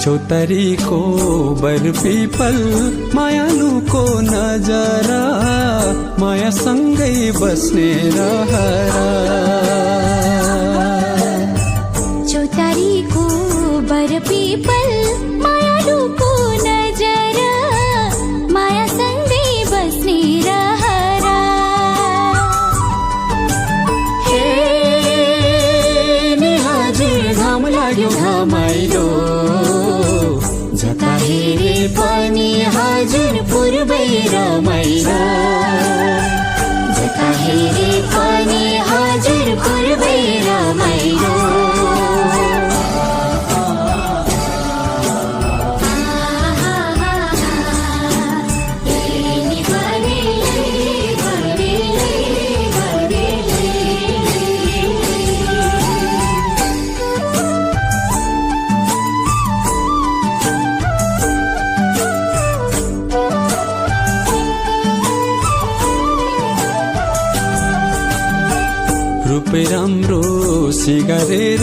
चौतारीको बर पिपल मायालुको नजरा मायासँगै बस्ने रहरा चौतारीको बर पिपल मायालुको नजरा मायासँगै बस्ने रहरा हे नि हजुर घाम लाग्यो घमाइलो जता हेरे पनि हजुर पूर्वै रमाइलो जता हेरे पनि हजुर पूर्वै रमाइलो रूप राम्रो सिगारेर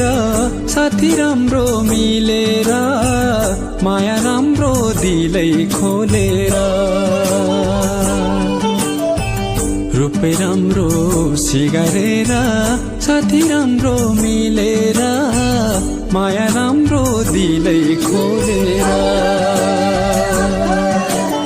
साथी राम्रो मिलेर माया राम्रो दिलै खोलेर रूप राम्रो सिगारेर साथी राम्रो मिलेर माया राम्रो दिलै खोलेर